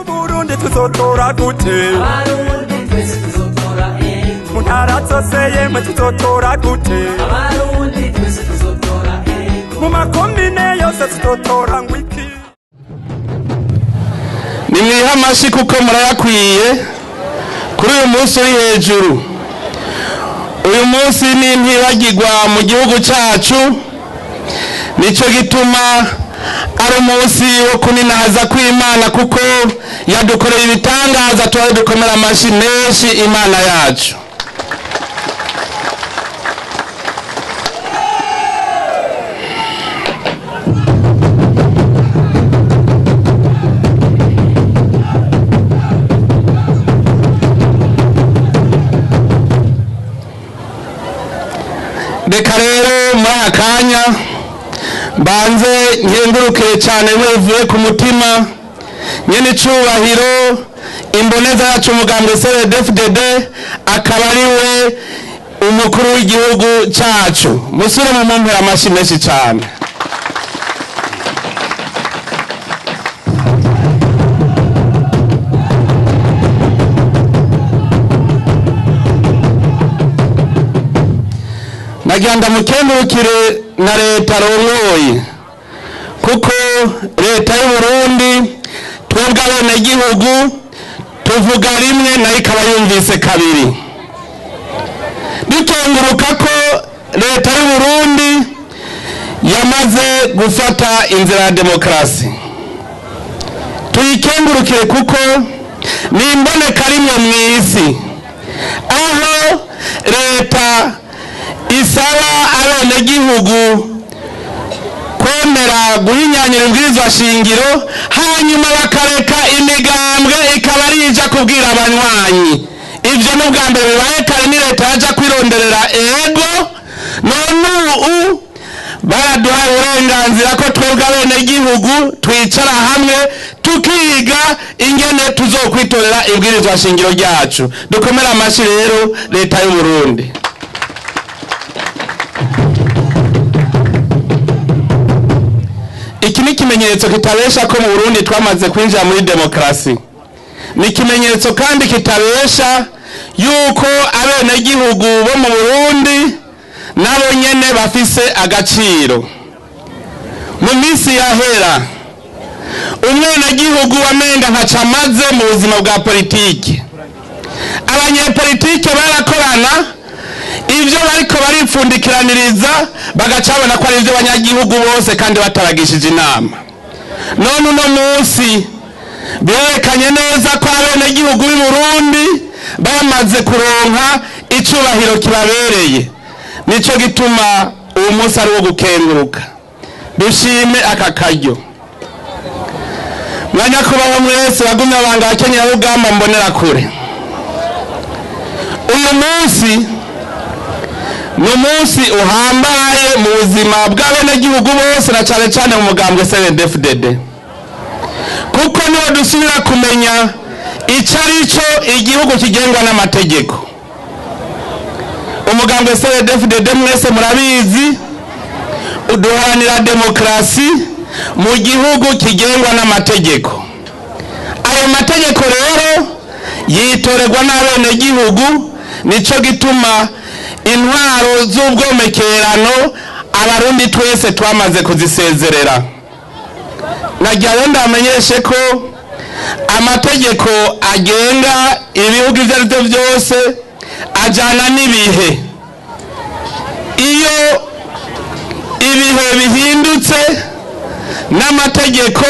Uburundi tuzotora gute? Abarundi twese tuzotora ego. Mu ntara zose yemwe tuzotora gute? Abarundi twese tuzotora ego. Mu makomine yose tuzotora ngwiki? Nimwiha amashi kuko murayakwiye kuri uyu munsi uri hejuru. Uyu munsi ni ntibagirwa mu gihugu cyacu, nicyo gituma ari umunsi wo kuninahaza kw'Imana kuko yadukoreye ibitangaza, tuba dukomera amashi menshi Imana yacu. Reka rero muri aka kanya mbanze nkengurukire cyane mwivuye ku mutima nyene icubahiro imboneza yacu umugambwe CNDD-FDD akaba ari we umukuru w'igihugu cyacu. Musubire mu mumpera amashi menshi cyane. Nagira ndamukengurukire na leta arongoye, kuko leta y'u Burundi twebwe abenegihugu tuvuga rimwe nayo ikaba yumvise kabiri. Dukenguruka ko leta y'u Burundi yamaze gufata inzira ya demokarasi, tuyikengurukire kuko ni imboneka rimwe mu isi aho leta isaba abenegihugu kwemera guhinyanyira ibwirizwa shingiro, hanyuma bakareka imigambwe ikaba ari ija kubwira abanywanyi. Ivyo ni ubwa mbere bibaye, kare ni leta yaja kwironderera ego, none ubu baraduhaye uburenganzira ko twebwe abenegihugu twicara hamwe tukiga ingene tuzokwitorera ibwirizwa shingiro ryacu. Dukomere amashi rero leta y'u Burundi. Iki ni ikimenyetso kitabesha ko mu Burundi twamaze kwinjira muri demokarasi. Ni ikimenyetso kandi kitabesha yuko abenegihugu bo mu Burundi nabo nyene bafise agaciro. Mu minsi yahera umwenegihugu wamenga ntaco amaze mu buzima bwa politiki. Abanyepolitike barakorana ivyo bariko baripfundikiraniriza bagaca babona ko ari ivyo abanyagihugu bose kandi bataragishije inama. None uno munsi berekanye neza ko abenegihugu b'i Burundi bamaze kuronka icubahiro kibabereye. Nico gituma uwo munsi ari uwo gukenguruka. Dushime aka karyo. Mwanyakubahwa mwese bagumye abanga abakenyerarugamba mbonera kure, uyu munsi ni umunsi uhambaye mu buzima bw'abenegihugu bose na cane cane mu mugambwe CNDD-FDD, kuko niho dusubira kumenya ico arico igihugu kigengwa n'amategeko. Umugambwe CNDD-FDD mwese murabizi uduharanira demokarasi mu gihugu kigengwa n'amategeko. Ayo mategeko rero yitorerwa n'abenegihugu, nico gituma intwaro z'ubwomekerano abarundi twese twamaze kuzisezerera. Nagira rero ndamenyeshe ko amategeko agenga ibihugu ivyo arivyo vyose ajana n'ibihe. Iyo ibihe bihindutse n'amategeko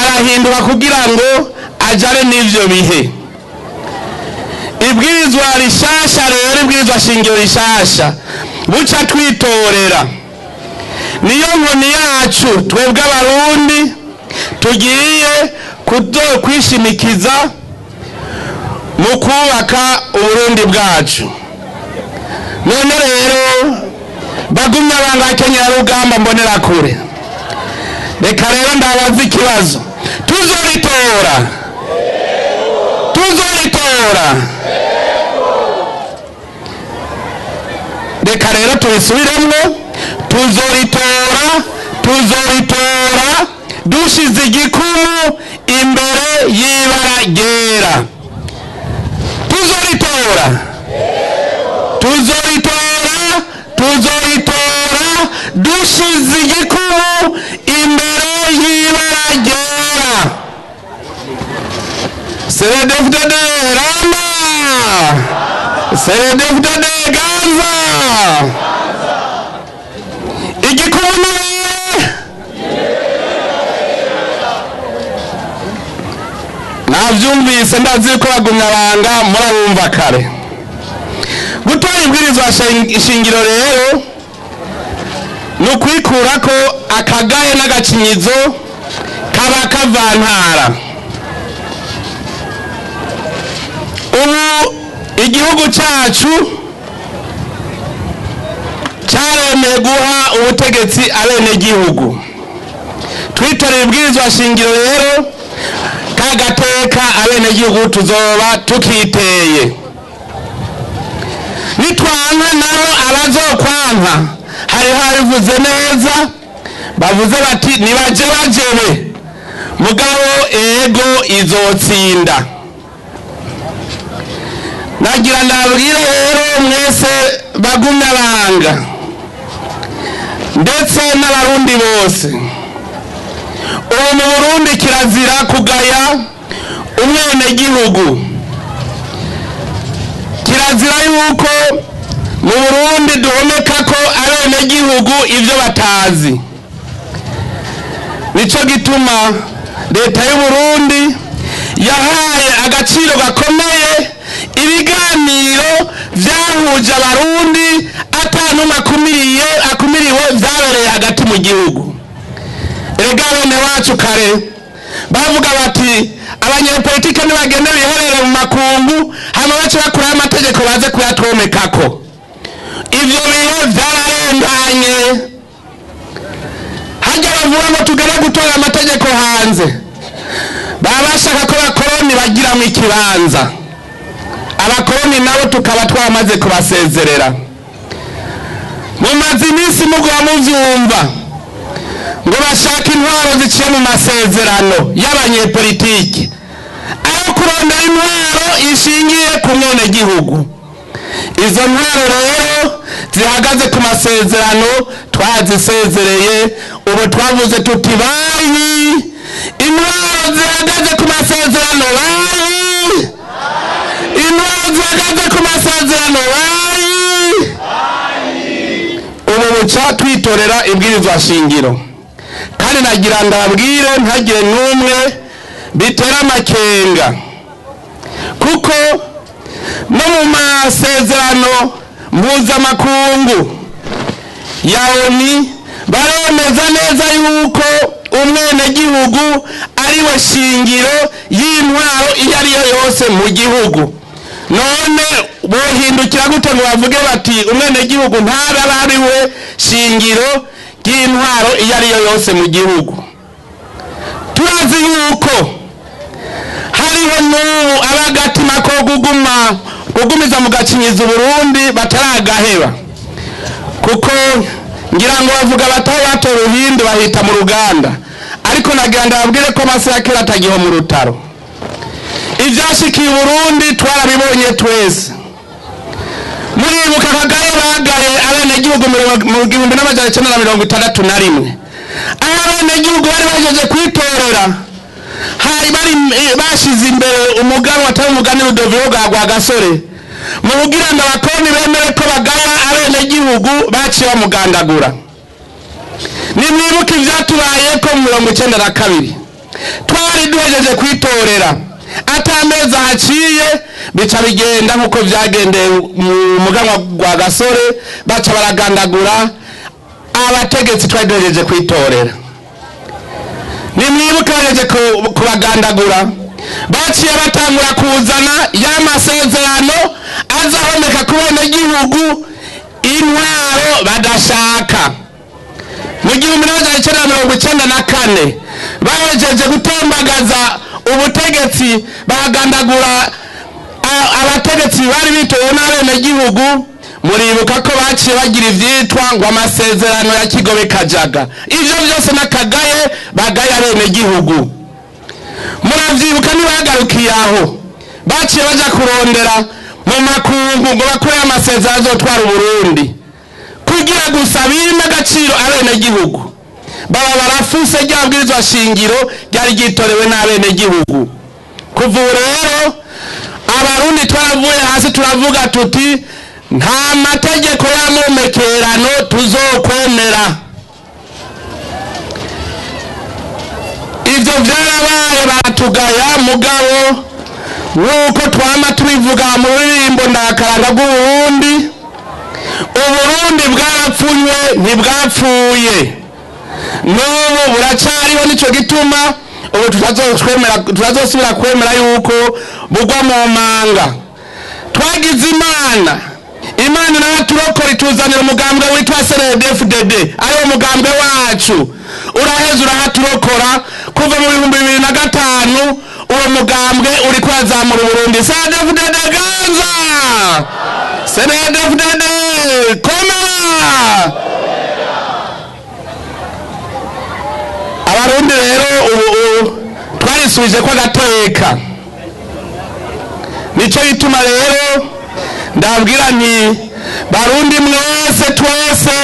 arahinduka kugira ngo ajane n'ivyo bihe. Ibwirizwa rishasha rero, ibwirizwa shingiro rishasha buca twitorera, niyo nkoni yacu twebwe abarundi tugiye kuzokwishimikiza mu kubaka Uburundi bwacu. None rero bagumye abanga abakenyerarugamba mbonera kure, reka rero ndabaza ikibazo: tuzoritora? Tuzoritora? Reka rero tubisubiremwo, tuzoritora, tuzoritora dushize igikumu imbere ryera. Tuzoritora, tuzoritora, tuzoritora dushize igikumu imbere y'ibara ryera. CNDD-FDD rama, CNDD-FDD ganza. Igikumu ni navyumvise, ndazi ko bagumya banga murabumva kare. Gutora ibwirizwa shingiro rero ni ukwikurako akagaye n'agacinyizo kaba kavantara. Ubu igihugu cyacu cyaremeye guha ubutegetsi abenegihugu. Twitoreye ibwirizwa shingiro rero kagateka abenegihugu tuzoba tukiteye. Nitwanka nabo abazokwanka hari habivuze neza, bavuze bati nibaje bajebe mugabo ego izotsinda. Nagira ndabwire rero mwese bagumya banga ndetse n'abarundi bose, ubu mu Burundi kirazira kugaya umwenegihugu. Kirazira yuko mu Burundi duhomeka ko abenegihugu ivyo batazi. Nico gituma leta y'u Burundi yahaye agaciro gakomeye ibiganiro vyahuje abarundi atanumwe akumiriwe vyabereye hagati mu gihugu. Erega bene wacu kare bavuga bati abanyepolitike nibagende biherere mu makungu hama bace bakuraho amategeko baze kuyatwomekako. Ivyo bihe vyararenganye. Harya bavuga ngo tugere gutora amategeko hanze, baba bashaka ko abakoroni bagiramwo ikibanza. Abakoroni nabo tukaba twamaze kubasezerera. Mumaze iminsi mugwa muvyumva ngo bashaka intwaro ziciye mu masezerano y'abanyepolitike, aho kurondera intwaro ishingiye ku mwenegihugu. Izo ntwaro rero zihagaze ku masezerano twazisezereye. Ubu twavuze tuti banki, intwaro zihagaze ku masezerano banki, intwaro zihagaze ku masezerano banki. Ubu buca twitorera ibwirizwa shingiro. Kandi nagira ndababwire ntagire n'umwe bitera amakenga, kuko no mu masezerano mpuzamakungu ya ONU baremeza neza yuko umwenegihugu ariwe shingiro y'intwaro iyo ariyo yose mu gihugu. None bohindukira gute ngo bavuge bati umwenegihugu ntaba ariwe shingiro ry'intwaro iyo ariyo yose mu gihugu? Turazi yuko hariho n'ubu abagatima ko kugumiza mu gacinyiza Burundi bataragaheba, kuko ngira ngo bavuga bataho batora uruhindu bahita mu ruganda, ariko nagira ndababwire ko amase ya kera atagiho mu rutaro. Ivyashikiye Burundi twarabibonye twese. Muribuka kagaye bagaye abenegihugu mu 1961, aho abenegihugu bari bajeje kwitorera, hari bari bashize imbere umugabo atari umugani Rudoviko Rwagasore, mu kugira ngo abakoroni bemere ko bagaya abenegihugu baciye bamugandagura. Nimwibuke ivyatubayeko mu 1992, twari duhejeje kwitorera, atamezi haciye bica bigenda nkuko vyagendeye mu muganwa Rwagasore, baca baragandagura abategetsi twari duhejeje kwitorera. Nimwibuke bahejeje kubagandagura, baciye batangura kuzana ya masezerano azahomeka ku benegihugu intwaro badashaka. Mu 1994 bahejeje gutembagaza ubutegetsi, bagandagura abategetsi bari bitowe n'abenegihugu. Muribuka ko baciye bagira ivyitwa ngo amasezerano ya Kigobe Kajaga. Ivyo vyose n'akagaye bagaya abenegihugu. Muravyibuka ntibagarukiye aho, baciye baja kurondera mu makungu ngo bakore amasezerano azotwara Uburundi kugira gusa bime agaciro abenegihugu. Baba barafuse rya bwirizwa shingiro ryari ryitorewe n'abenegihugu. Kuva ubu rero abarundi twaravuye hasi turavuga tuti nta mategeko y'amumekerano tuzokwemera. Ivyo vyarabaye baratugaya, mugabo nk'uko twama tubivuga mu ruririmbo ndakaranga rw'Uburundi, Uburundi bwarapfunywe ntibwapfuye, n'ubu buracariho. Nico gituma ubu tutazosubira kwemera yuko bugwa mu manga. Twagize Imana, Imana nayo turokora ituzanira umugambwe witwa CNDD-FDD, ariwo mugambwe wacu. Uraheze urahaturokora kuva mu 2005, uwo mugambwe uri kurazamura Uburundi. CNDD-FDD ganza! CNDD-FDD komera! Abarundi rero ubu twarisubije ko agateka. Nico gituma rero ndabwira nti barundi mwese twese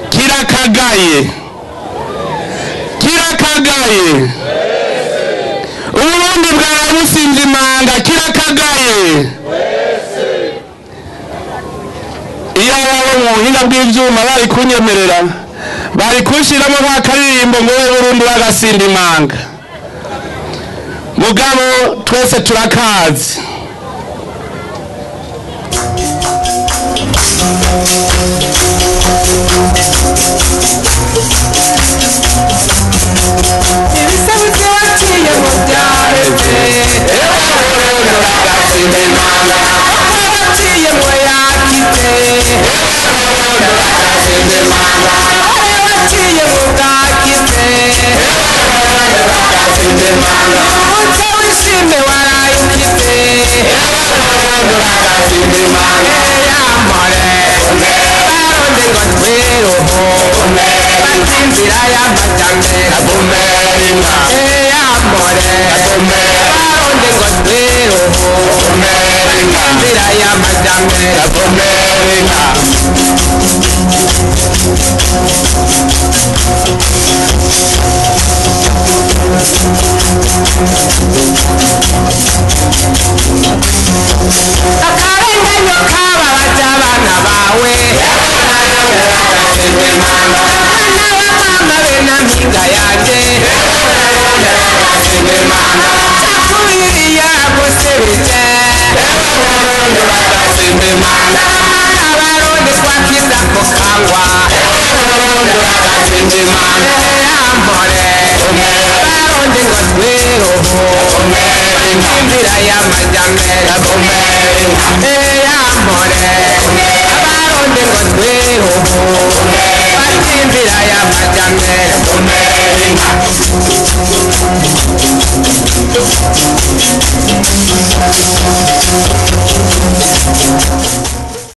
kirakagaye, kirakagaye. Uburundi bwarabusinze imanga, kirakagaye. Iyo abo mu buhinga bw'ivyuma bari kunyemerera bari kunshiramo nk'akaririmbo ngo we Burundi bagasinda imanga, mugabo twese turakazi. Ibisabuzi waciye mu byareze, waciye mu yakite, waciye mu bwakite, umuco wishime warayukite. Eyamore baronde ngo tweroho batsinzira y'amajyambere. Eyamore baronde ngo tweroho batsinzira y'amajyambere. Akarenganyo kababaje abana bawe, abana ba mama be na mpinga yanje, cakubiriya gusebije abarundi twakiza kukangwa. Eyamore barundi ngo tweroho inzira y'amajyambere. Eyamore abarundi ngo tweroho inzira y'amajyambere.